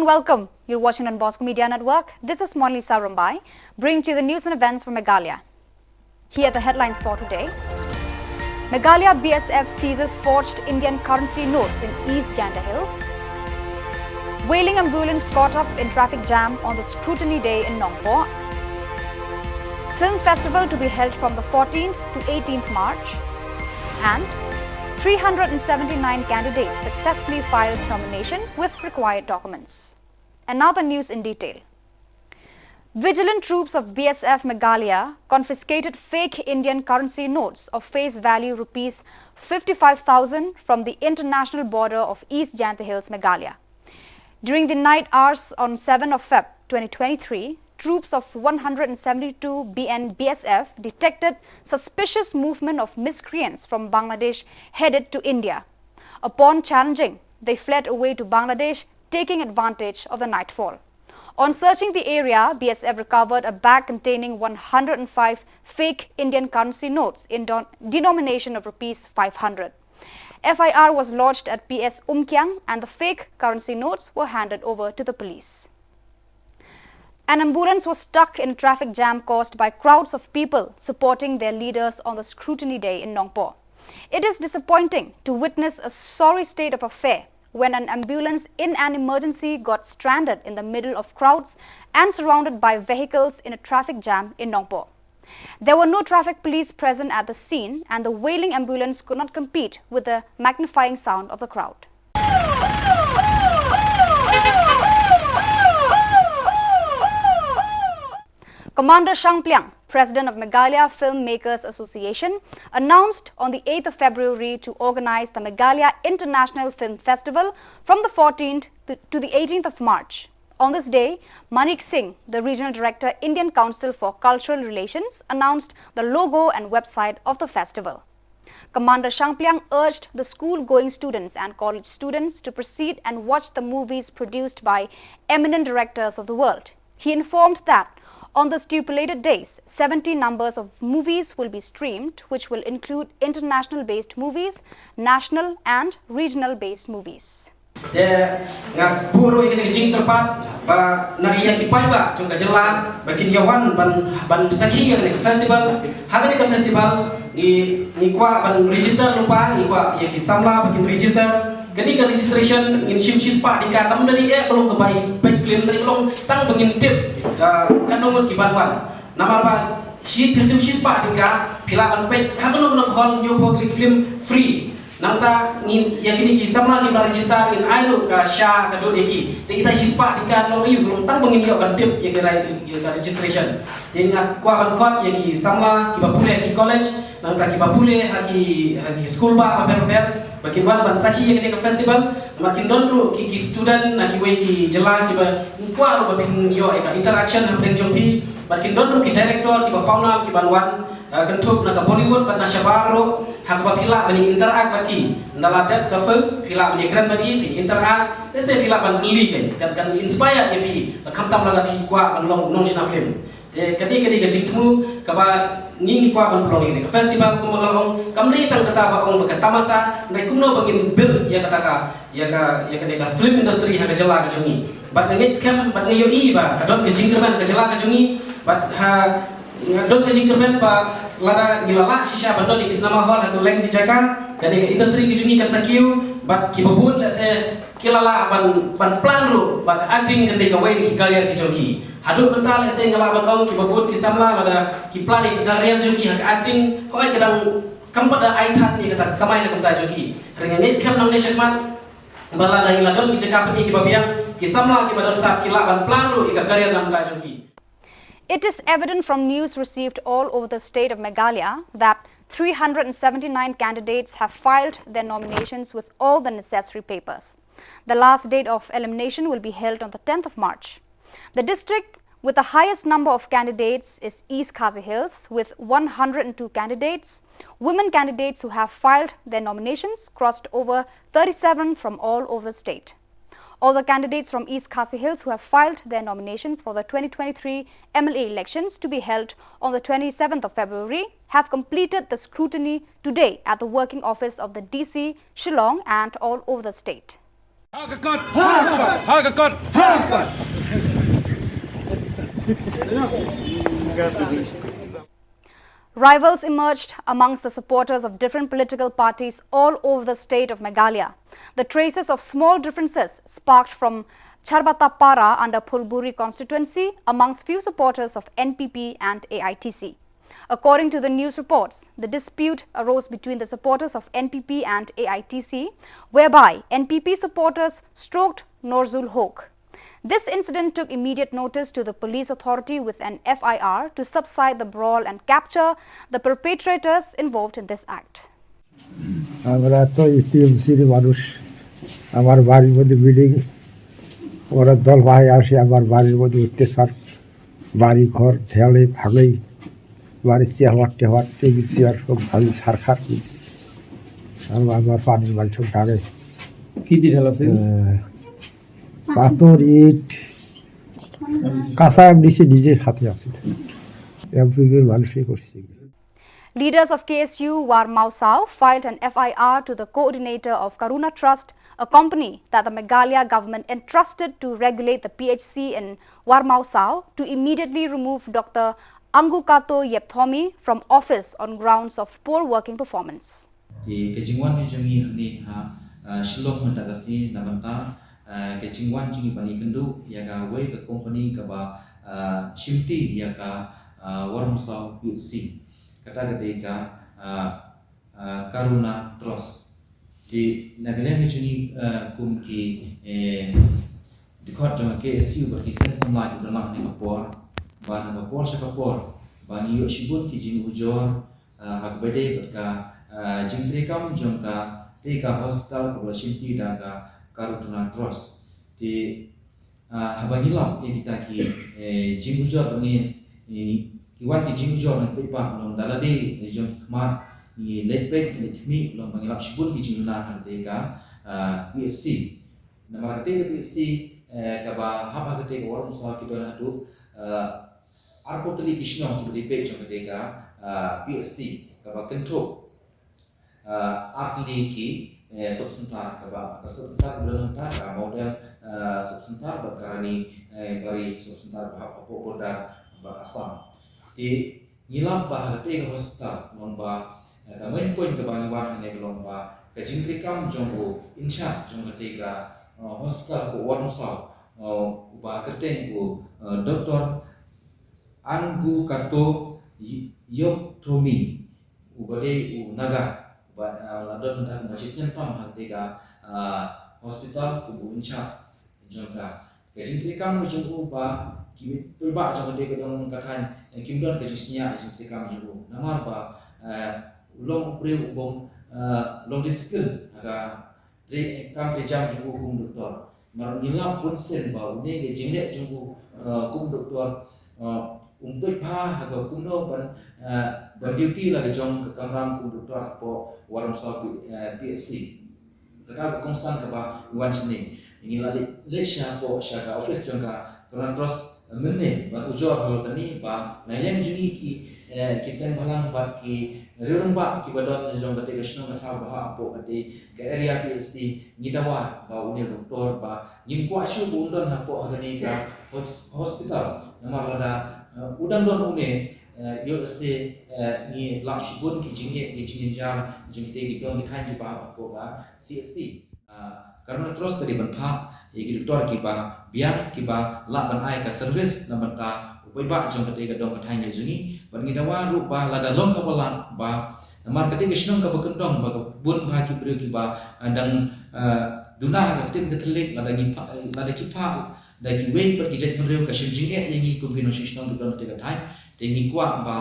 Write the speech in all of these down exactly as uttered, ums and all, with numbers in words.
Welcome. You're watching on Bosco Media Network. This is Monalisa Rumbai, bringing to you the news and events from Meghalaya. Here are the headlines for today. Meghalaya B S F seizes forged Indian currency notes in East Jaintia Hills. Wailing ambulance caught up in traffic jam on the scrutiny day in Nongpoh. Film festival to be held from the fourteenth to eighteenth March. And three hundred seventy-nine candidates successfully files nomination with required documents. And now the news in detail. Vigilant troops of B S F Meghalaya confiscated fake Indian currency notes of face value rupees fifty-five thousand from the international border of East Jaintia Hills, Meghalaya. During the night hours on seven of Feb twenty twenty-three, troops of one hundred seventy-two B N B S F detected suspicious movement of miscreants from Bangladesh headed to India. Upon challenging, they fled away to Bangladesh, taking advantage of the nightfall. On searching the area, B S F recovered a bag containing one hundred five fake Indian currency notes in don- denomination of rupees five hundred. F I R was lodged at P S Umkiang and the fake currency notes were handed over to the police. An ambulance was stuck in a traffic jam caused by crowds of people supporting their leaders on the scrutiny day in Nongpoh. It is disappointing to witness a sorry state of affair when an ambulance in an emergency got stranded in the middle of crowds and surrounded by vehicles in a traffic jam in Nongpoh. There were no traffic police present at the scene, and the wailing ambulance could not compete with the magnifying sound of the crowd. Commander Shang Pliang, president of Meghalaya Filmmakers Association, announced on the eighth of February to organize the Meghalaya International Film Festival from the fourteenth to, to the eighteenth of March. On this day, Manik Singh, the regional director, Indian Council for Cultural Relations, announced the logo and website of the festival. Commander Shang Pliang urged the school-going students and college students to proceed and watch the movies produced by eminent directors of the world. He informed that on the stipulated days, seventy numbers of movies will be streamed, which will include international-based movies, national and regional-based movies. Te nga buh ruh ïa kane ka jingkyrpad ba na ïa ki paidbah jong ka jylla ba kin ïa wan ban, ban sakhi ïa kane ka festival. Ha kane ka festival ngi, ngi kwah ban register lypa, ngi kwah ïa ki samla ba kin register. Kane ka registration ngin shim shispah tyngka, kam da dei eh ka long ka bai peit film, ka long tang ba ngin tip, ah, katno ngut ki ban wan. Namar ba shi phi shim shispah tyngka phi lah ban peit ha kano kano ka hall, ñiew pho ki film free. Nangta ngin ïa kine ki samla kiba la register ngin ai ruh ka sha ka dud ïa ki. Te ita shispah tyngka long aïu, long tang ba ngin ïoh ban tip ïa ki rai, ïa ka registration. Te nga kwah ban khot ïa ki samla kiba pule ha ki college, nangta kiba pule ha ki, ha ki skul bah bapher bapher ba kin wan ban sakhi ïa kane ka festival. Namar kin don ruh ki, ki student na kiwei ki jylla kiba kwah ruh ba phin ïoh ïa ka interaction hapdeng jong phi. Bad kin don ruh ki director kiba pawnam kiban wan, eh, kynthup na ka Bollywood bad na shabar ruh, ha kaba phi lah ban ïa interact bad ki. Ynda la dep ka film phi lah ban ïa kren bad ki, phin interact. Lehse phi lah ban kylli ki, kan, kan inspire ïa phi, khamtam lada phi kwah ban long nongshna film. Te ka dei, ka dei ka jingthmu kaba ngi, ngi kwah ban pynlong ïa kane ka festival. Kumba nga la ong, kam dei tang kata ba ong ba ka tamasa, hynrei kumno ba ngin build ïa kata ka, ïa ka, ïa kane ka film industry ha ka jylla ka jong ngi. Bad nga ngeit skhem, bad nga ïohi ba ka don ka jingkyrmen ha ka jylla ka jong ngi. Bad ha, nga don ka jingkyrmen ba lada ngi la lah shisha ban don ïa ki cinema hall ha kylleng ki jaka, kane ka industry ka jong ngi kan sa kiew. Bad kiba bun lehse ki la lah ban, ban plan ruh ba ka acting kan dei kawei na ki career ki jong ki. Haduh mynta lehse nga lah ban ong kiba bun ki samla lada ki plan ïa ka career jong ki ha ka acting, hooid ka dang, kam pat da ai thad ïa kata ka kamai na ka bynta jong ki. Hynrei nga ngeit skhem nangne shakhmat ba lada ngi la don ki jaka pyni kiba biang, ki samla kiba don sap ki lah ban plan ruh ïa ka career na ka bynta jong ki. It is evident from news received all over the state of Meghalaya that three hundred seventy-nine candidates have filed their nominations with all the necessary papers. The last date of elimination will be held on the tenth of March. The district with the highest number of candidates is East Khasi Hills, with one hundred and two candidates. Women candidates who have filed their nominations crossed over thirty-seven from all over the state. All the candidates from East Khasi Hills who have filed their nominations for the twenty twenty-three M L A elections to be held on the twenty-seventh of February have completed the scrutiny today at the working office of the D C, Shillong, and all over the state. Ha ka kot! Ha ka kot! Ha ka kot! Rivals emerged amongst the supporters of different political parties all over the state of Meghalaya. The traces of small differences sparked from Charbata Para under Phulburi constituency amongst few supporters of N P P and A I T C. According to the news reports, the dispute arose between the supporters of N P P and A I T C, whereby N P P supporters stroked Norzul Hoque. This incident took immediate notice to the police authority with an F I R to subside the brawl and capture the perpetrators involved in this act. আমরা তো এই টিএমসির মানুষ। আমার বাড়ির মধ্যে বিল্ডিং, ওরা দল ভাই আসে আমার বাড়ির মধ্যে অত্যাচার, বাড়ি ঘর ঢেলে ভাঙে, বাড়ির চেহার টেহার, টেবিল চেয়ার সব ভাঙি ছারখার করে। আর আমার পানির মাল সব ঢালে। কি দিয়ে ঢালা ছিল? আহ, পাথর, ইট, কাঁচা এমনি সে নিজের হাতে আছে। এমপিপির মানুষই করছে। Leaders of K S U Warmausau filed an F I R to the coordinator of Karuna Trust, a company that the Meghalaya government entrusted to regulate the P H C in Warmausau, to immediately remove Doctor Angukato Yepthomi from office on grounds of poor working performance. Te ka jingwan ka jong ngi hangne ha, ah, Shillong mynta ka sngi na bynta, ah, ka jingwan jong ngi ban ïakynduh ïa kawei ka company kaba, ah, shimti ïa ka, ah, Warmausau P H C. Kata ka dei ka, ah, ah, Karuna Trust. Te na ka liang ka jong ngi, ah, kum ki, eh, dkhot jong ka K S U bad ki seng samla kiba don lang ha kane ka por, ba na ka por sha ka por ba ngi ïoh shibun ki jingujor, ah, ha kaba ïadei bad ka, ah, jingtrei kam jong katei ka hospital kaba la shimti da ka Karuna Trust. Te, ah, haba ngi lap ïa kita ki, eh, jingujor ba ngi, eh, ki wan ki jingujor na ka paidbah, long da lade na jong ki khmat, ngi leit peit, ngi leit khmih, long ba ngi lap shibun ki jingduna ha katei ka, ah, P H C. Namar katei ka P H C, eh, kaba hap ha katei ka Warmausau ki don haduh, eh, arphew tylli ki shnong kiba dei peit jong katei ka, eh, P H C, kaba kynthup, eh, artylli ki, eh, sub center, kaba ka sub center kaba don hangta ka Mawdem, eh, sub center bad ka Rani, eh, Bari sub center ba hap hapoh border bad Assam. Te ngi lap ba ha katei ka hospital, long ba, eh, ka main point kaba ngi wan hangne ka long ba ka jingtrei kam jong u in charge jong katei ka, eh, hospital hapoh Warmausau, eh, uba kyrteng u, eh, Doctor Angukato Y-, Yepthomi, uba dei u Naga, uba, eh, la don mynta kum ka shisnem tam ha katei ka, eh, hospital kum u in charge jong ka. Ka jingtrei kam jong u ba ki paidbah jong katei ka dong ka thaiñ, eh, kim don ka jingsngew ka jingtrei kam jong u. Namar ba, eh, u long u briew u bym, eh, long discipline ha ka trei, kam trei jam jong u kum doktor. Namar ngi lap bun sien ba une ka jingleh jong u, eh, kum doktor, eh, um peit bha ha ka kumno ban, eh, ban duty la ka jong ka kamram kum doktor hapoh Warmausau P-, eh, P H C. Kata ka kongsan kaba wan shane. Ngi la leit, leit sha hapoh sha ka office jong ka Karuna Trust mynne ban ujor halor kane ba na liang jong ngi ki, eh, ki seng bhalang bad ki riew rangbah kiba don jong katei ka shnong ka thaw ba hap hapoh katei ka area P H C, ngi dawa ba une u doktor ba ngim kwah shuh ba un don hapoh ha kane ka hos-, hospital. Namar lada, eh, u dang don une, eh, ïoh lehse, eh, ngi lap shibun ki jingeh, ki jingjynjar jong kitei ki dong ki thaiñ kiba hap hapoh ka C H C. Ah, Karuna Trust ka dei ban phah ïa ki doktor kiba biang, kiba lah ban ai ka service na bynta u paidbah jong katei ka dong ka thaiñ ka jong ngi. Bad ngi dawa ruh ba lada long kaba lah ba, namar katei ka shnong kaba kyndong ba ka bun bha ki briew kiba, ah, dang, ah, duna ha ka ktien ka thylliej, lada ngi phah, lada ki phah da kiwei pat ki jaitbynriew ka shim jingeh ïa ngi kum ki nongshong shnong kiba don ha katei ka thaiñ. Te ngi kwah ba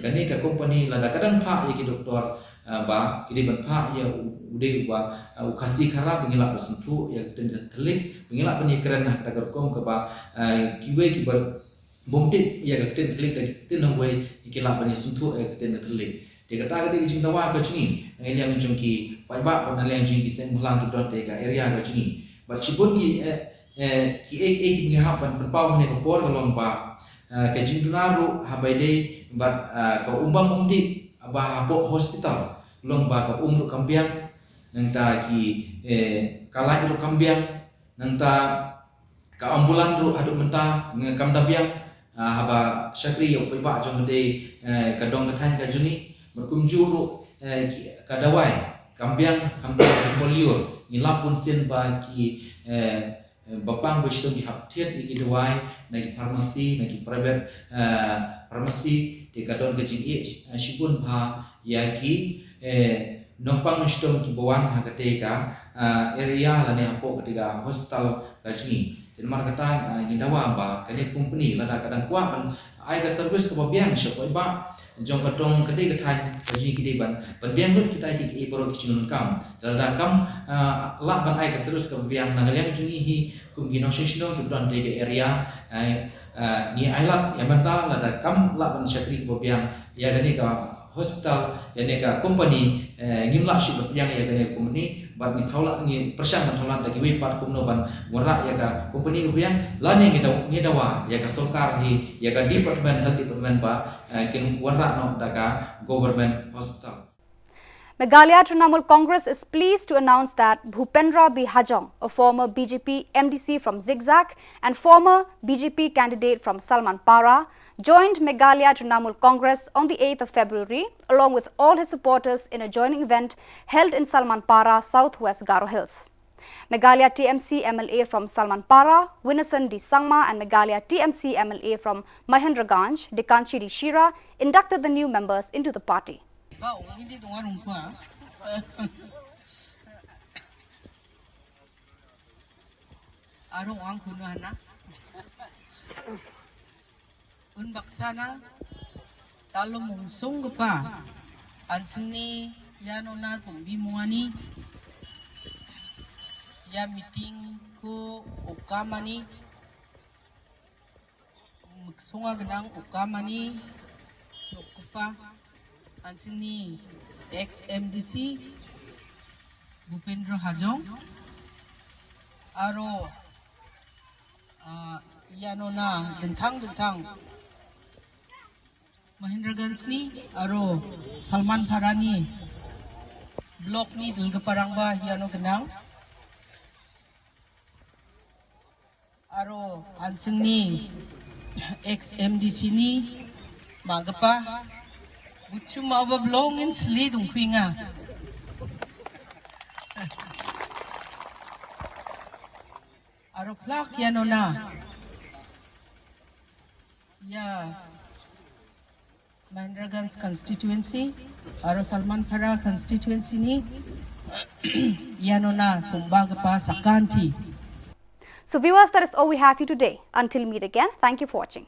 kane ka company lada ka dang phah ïa ki doktor, ah, ba ki dei ban phah ïa u, u dei uba, ah, u Khasi Khara ba ngi lah ban sngewthuh ïa ka ktien ka thylliej, ba ngi lah ban ïakren ha kata ka rukom kaba, ah, kiwei kiba bym tip ïa ka ktien thylliej da ki ktien nongwei ki lah ban ïasngewthuh ïa ka ktien ka thylliej. Te kata ka dei ka jingdawa ka jong ngi na liang jong ki paidbah bad na liang jong ki seng bhalang kiba don ha katei ka area ka jong ngi. Bad shibun ki, eh, eh, kiei kiei kiba ngi hap ban pynpaw ha kane ka por ka long ba, eh, ka jingduna ruh haba ïadei bad, eh, ka umbam umdih ba hapoh hospital long ba ka um ruh kam biang, nangta ki, eh, ka light ruh kam biang, Nangta ka ambulan ruh haduh mynta nga kam da biang, ah, haba shakri ïa u paidbah jong ka dei, eh, ka dong ka thaiñ ka jong ngi. Bad kumjuh ruh, eh, ki, ka dawai kam biang, kam biang, kam polio. Ngi lap bun sien ba ki, eh, eh, ba pang ba shitom ki hap thied ïa ki dawai na ki pharmacy, na ki private, eh, pharmacy, te ka don ka jingïeh, eh, shibun bha ïa ki, eh, nongpang nongshong ki ba wan ha kata ka, ah, area lane hapoh kata ka hospital ka jong ngi. Te namar kata, ah, ngi dawa ba kane ka company lada ka dang kwah ban ai ka service kaba biang sha paidbah jong ka dong ka dei ka thaiñ ka jong ngi, ki dei ban, ban biang lut kita ki, ki baroh ki jingdonkam. Te lada kam, ah, lah ban ai ka service kaba biang na ka liang jong ngi hi kum ki nongshong shnong ki ba don ha kata ka area, eh, ah, ngi ai lad ïa mynta lada kam lah ban shakri kaba biang ïa kane ka hospital, ïa kane ka company, eh, ngim lah shuh ban pdiang ïa kane ka company, bad ngi thaw lad, ngi pyrshang ban thaw lad da kiwei pat kumno ban wanrah ïa ka company kaba biang, lane ngi daw, ngi dawa ïa ka sorkar hi, ïa ka department, health department ba, eh, kin wanrah noh da ka government hospital. Meghalaya Trinamool Congress is pleased to announce that Bhupendra B Hajong, a former B J P M D C from Zikzak and former B J P candidate from Salmanpara, joined Meghalaya Trinamool Congress on the eighth of February, along with all his supporters, in a joining event held in Salmanpara, South West Garo Hills. Meghalaya T M C M L A from Salmanpara, Winason D Sangma, and Meghalaya T M C M L A from Mahendraganj, Dekanshi D Shira, inducted the new members into the party. Ba ong hindi dong arung kwa. Arung ang kuno hana. Un baksana talo mungsung gepa. Ansini ya nona tumbi muani. Ya meeting ko okamani. Muksunga genang okamani, nukpa, ansini ex M D C, Bhupendra Hajong, aro, ah, ya nona dengthang dengthang, Mahendraganj ni, aro, Salmanpara ni, block ni, Dilgaparangba, ya no genang. Aro anseng ni ex M D C ni ma gapa. Buchum aba blong in sli dung khuinga. Aro plak ya nona. Ya. Mahendraganj constituency, aro Salmanpara constituency ni, ya nona tumba gapa sakanti. So viewers, that is all we have for you today. Until meet again, thank you for watching.